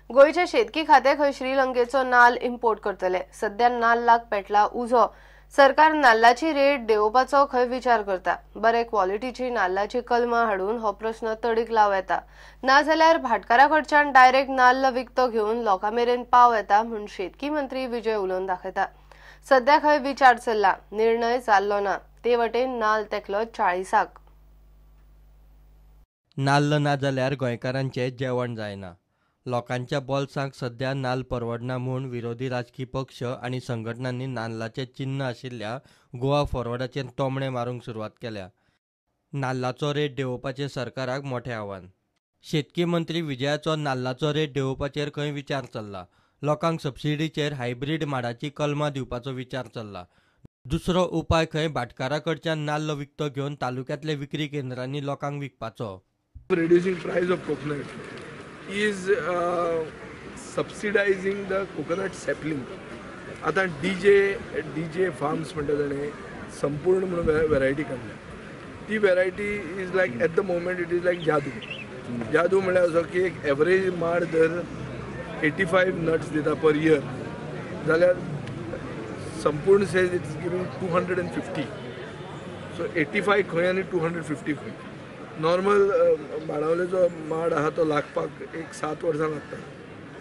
गोंयचे शेतकी खातें खंय श्रीलंकेचो नाल्ल इम्पोर्ट करतले. सध्या नाल्लाक पेटला उजो. सरकार नाल्लाची रेट देंवोवपाचो खंय विचार करता. बरे क्वॉलिटीची नाल्लाची कलमां हाडून हो प्रश्न तडीक लावं येता. नाजाल्यार भाटकारा कडच्यान डायरेक्ट नाल्ल विकतो घेवन लोकां मेरेन पाव येता म्हूण शेतकी मंत्री विजय उलोवन दाखयता. सध्या खंय विचार चल्ला, निर्णय जाल्लो ना. ते वटेन नाल्ल तेकलो 40. नाल्ल ना जाल्यार गोंयकारांचें जेवण जायना. लोकांच्या बोल्सांक सध्या नाल्ल परवडना म्हूण विरोधी राजकी पक्ष आनी संघटनांनी नाल्लाचें चिन्न आशिल्ल्या गोवा फॉरवर्डाचेर तोमणे मारूंक सुरवात केल्या. नाल्लाचो रेट देंवोवपाचें सरकाराक मोठें आव्हान. शेतकी मंत्री विजयाचो नाल्लाचो रेट देंवोवपाचेर खंय विचार चल्ला. लोकांक सबसिडीचेर हायब्रीड माडाची कलमां दिवपाचो विचार चल्ला. दुसरो उपाय खंय भाटकारा कडच्यान नाल्ल विकतो घेवन तालुक्यांतल्या विक्री केंद्रांनी लोकांक विकपाचो. Reducing price of coconut is subsidizing the coconut sapling. आतां डीजे फार्म्स म्हणटा ताणें संपूर्ण म्हणून वेरायटी काडल्या. ती variety is like at the moment it is like जादू. जादू म्हणल्यार असो की एक एवरेज माड जर 85 नट्स दिता पर इयर जाल्यार संपूर्ण says it's giving 250. So 85 खंय आनी 250 खंय. नॉर्मल बाणावलेचो माड आहा तो लागपाक एक 7 वर्सां लागता,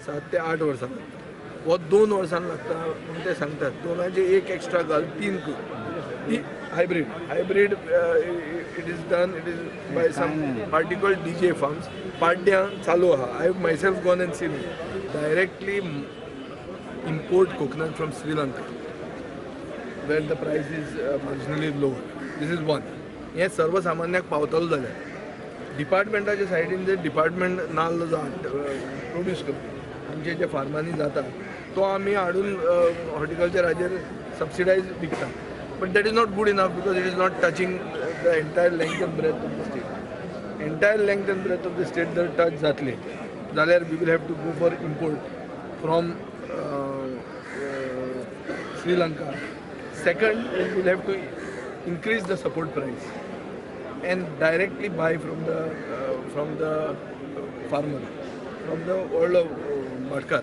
7 ते 8 वर्सां लागता. हो 2 वर्सां लागता म्हूण ते सांगतात. दोनाचे एक एक्स्ट्रा घाल 3 कर. ती hybrid hybrid it is done, it is by some particular DJ farms. पाड्ड्यां चालू आहा. I have myself gone and seen directly import coconut from Sri Lanka where the price is marginally lower. This is one. हें सर्वसामान्याक पावतलो जाल्यार डिपार्टमेंटाच्या सायडीन जर department नाल्ल जो produce करता आमचे जे फार्मांनी जाता तो आमी हाडून हॉर्टिकल्चराचेर सबसिडायज विकता. But that is not good enough because it is not touching the entire length and breadth of the state. Entire length and breadth of the state जर टच जातले जाल्यार we will have to go for import from Sri Lanka. Second, we will have to increase the support price and directly buy from the farmer, from the world of bhatkar,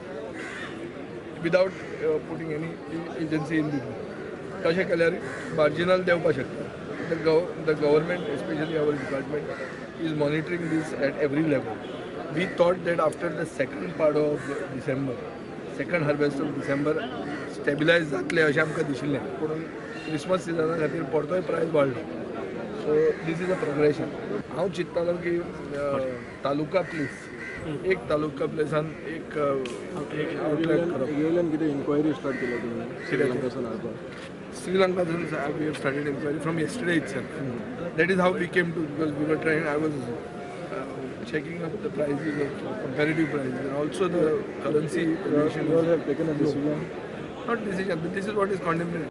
without putting any agency in between. तशें केल्यार marginal देंवपाक शकता. The government, especially our department, is monitoring this at every level. We thought that after the second part of December, second harvest of December, stabilize जातलें अशें आमकां दिशिल्लें. पूण Christmas सिजना खातीर परतोय प्रायस वाडलो. So this is a progression. हांव चिंत्तालो की तालुका प्लेस, एक तालुका प्लेसान एक आउटलेट करप. कितें इन्क्वायरी स्टार्ट केल्या तुमी श्रीलंकासून हाडपाक? श्रीलंकासून we have started inquiry from yesterday itself. That is how we came to, because we were trying, I was checking up the prices of comparative prices and also the currency condition. You all have taken a decision? Not decision, but this is what is contemplated.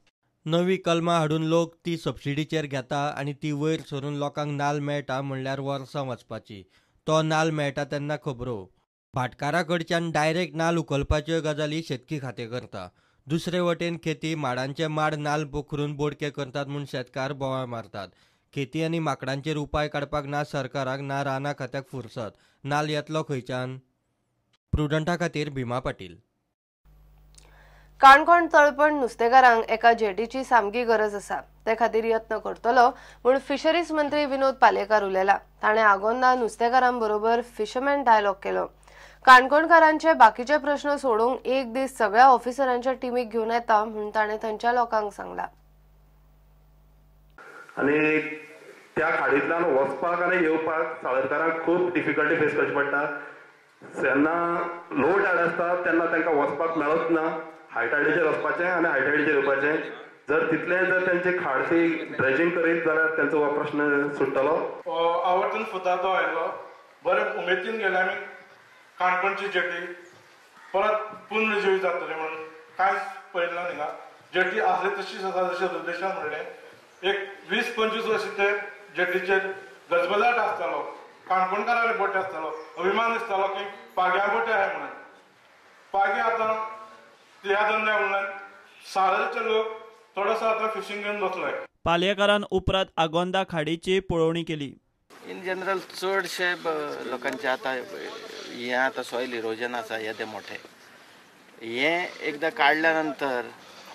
नवी कलमां हाडून लोक ती सबसिडीचेर घेता आनी ती वयर सरून लोकांक नाल्ल मेळटा म्हणल्यार वर्सां वचपाची. तो नाल्ल मेळटा तेन्ना खबरो. भाटकारा कडच्यान डायरेक्ट नाल्ल उखलपाच्यो गजाली शेतकी खातें करता. दुसरे वटेन खेती माडांचे माड नाल्ल पोखरून बोडके करतात म्हूण शेतकार बोवाळ मारतात. खेती आनी माकडांचेर उपाय काडपाक ना सरकाराक ना रानां खात्याक फुरसत. नाल्ल येतलो खंयच्यान? प्रुडंटा खातीर भीमा पाटील. काणकोण तळपण नुस्तेकारांक एका जेटीची सामकी गरज आसा. ते खातीर यत्न करतलो म्हूण फिशरीज मंत्री विनोद पालयेकार उलयला. ताणें आगोंदा नुस्तेकारांबरोबर फिशरमॅन डायलॉग केलो. काणकोणकारांचे बाकीचे प्रश्न सोडोवंक एक दीस सगळ्या ऑफिसरांच्या टिमीक घेवन येता म्हूण ताणें थंयच्या लोकांक सांगला. आनी त्या खाडींतल्यान वचपाक आनी येवपाक साळरकारांक खूब डिफिकल्टी फेस करची पडटा. जेन्ना लो टायड आसता तेन्ना तांकां वचपाक मेळच ना. हाय टायडीचेर वचपाचें आनी हाय टायडीचेर येवपाचें. जर तितलें जर तेंची खाड ती ड्रेजींग करीत जाल्यार तेंचो हो प्रश्न सुट्टलो. आवर्तन फुतातो आयलो, बरे उमेदीन गेले आमी काणकोणची जेटी परत पुनर्जीवी जातली म्हणून कांयच पळयलें ना. हिंगा जेटी आसली तशीच आसा जशें रुद्रेशान म्हणलें. एक 20-25 वर्सां ते जेटीचेर गजबजाट आसतालो, काणकोणकारांले बोटे आसतालो, अभिमान दिसतालो की पाग्या बोटे आहाय म्हणून. पागे आतां ह्या धंद्या वयल्यान साळरचे लोक थोडोसो आतां फिशींग घेवन बसले. पालयेकारान उपरांत आगोंदा खाडीची पळोवणी केली. इन जनरल चडशे लोकांचे आतां हें आतां सॉयल इरोजन आसा येदें मोठें, हें एकदां काडल्या नंतर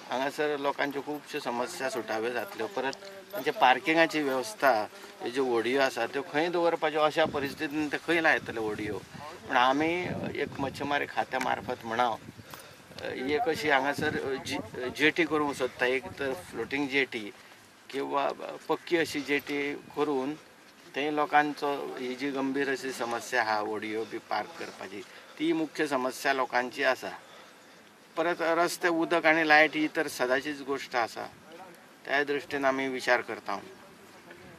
हांगासर लोकांच्यो खुबश्यो समस्या सुटाव्यो जातल्यो. परत तांच्या पार्किंगाची वेवस्था, ह्यो ज्यो व्हडयो आसा त्यो खंय दवरपाच्यो, अशा परिस्थितीन ते खंय लायतले व्हडयो. पूण आमी एक मच्छीमारी खात्या मार्फत म्हणा एक अशी हांगासर जेटी करूंक सोदता, एक तर फ्लोटींग जेटी किंवा पक्की अशी जेटी करून थंय लोकांचो ही जी गंभीर अशी समस्या आहा व्हडयो बी पार्क करपाची, ती मुख्य समस्या लोकांची आसा. परत रस्ते, उदक आनी लायट ही तर सदांचीच गोश्ट आसा, त्या दृश्टीन आमी विचार करता.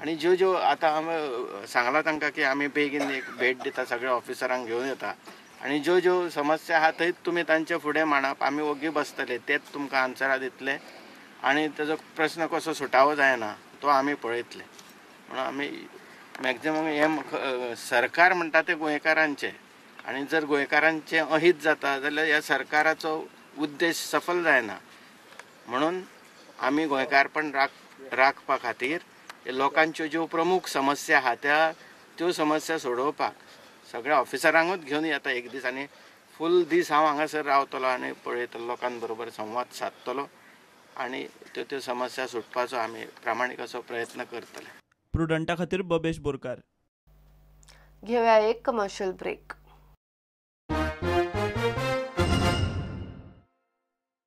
आनी ज्यो ज्यो आतां आमी सांगलां तांकां की आमी बेगीन एक भेट दिता, सगळ्या ऑफिसरांक घेवन येता आनी ज्यो ज्यो समस्या आहा थंयच तुमी तांचे फुडें मांडप, आमी ओगी बसतले, तेच तुमकां आन्सरां दितले आनी ताजो प्रस्न कसो सुटावो जायना तो आमी पळयतले. म्हणून आमी मॅक्झिमम हें सरकार म्हणटा तें गोंयकारांचें, आनी जर गोंयकारांचें अहीत जाता जाल्यार ह्या सरकाराचो उद्देश सफल जायना. म्हणून आमी गोंयकारपण राखपा खातीर लोकांच्यो ज्यो प्रमुख समस्या आहा त्यो समस्या सोडोवपाक सगळ्या ऑफिसरांकूच घेवन येता एक दीस, आनी फूल दीस हांव हांगासर रावतलो आनी पळयतलो, लोकां बरोबर संवाद सादतलो आनी त्यो त्यो समस्या सुटपाचो आमी प्रामाणीक असो प्रयत्न करतले. प्रुडंटा खातीर बबेश बोरकार. घेवया एक कमर्शियल ब्रेक.